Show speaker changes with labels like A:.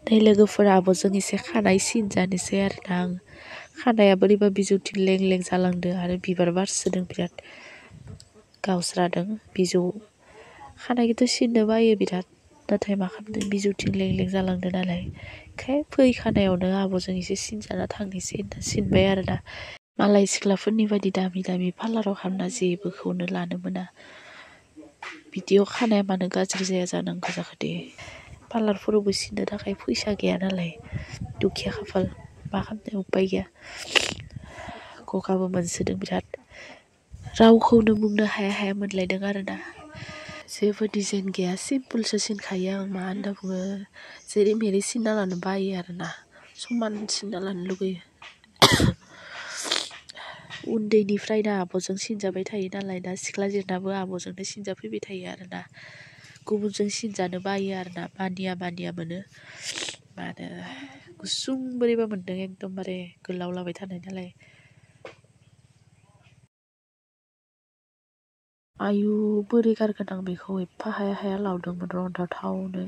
A: नै लोगोफोरा आब'जों एसे खानाय सिनजानोसै आरोना आं। खानाया बोरैबा बिजौथिं लें लें जालांदों आरो बिबार बारसोदों बिराद गावस्रादों बिजौ। खानायखौथ' सिननो बायो बिराद, नाथाय मा खालामदों बिजौथिं लें लें जालांदों नालाय ओंखाय फै खानायावनो आब'जों एसे सिनजाना थांनोसै होनना सिनबाय आरोना। मालाय सिख्लाफोरनि बायदि दामि दामि पार्लाराव हाबना जेबोखौनो लानो मोना। बिदियाव खानाया मानो गाज्रि जाया जानांगौ जाखो दे। पार्लारफोरावबो सिननो थाखाय फैसा गैया नालाय दुखिया खाफाल मा खालामनो उपाय गैया। गगाबो मोनसोदों बिराद, रावखौनो बुंनो हाया हाया मोनलायदों आरोना। जेबो डिजाइन गैया सिम्पोलसो सिनखायो आं, मा होनना बुङो जेरै मेरै सिनना लानो बायो आरोना, समान सिनना लानो लुगैयो। उन्दैनिफ्रायनो आब'जों सिनजाबाय थायो नालाय दा सिख्ला जिरनाबो आब'जोंनो सिनजाफैबाय थायो आरोना। गुबुनजों सिनजानो बायो आरोना, मानिया मानिया मोनो। मानो गुसुं बोरैबा मोनदों एकदमबारे गोलाव लाबाय थानाय नालाय। आयु बोरै गारगोन आं बेखौ एफा हाया हाया लावदोंमोन र' अन्थावथावनो।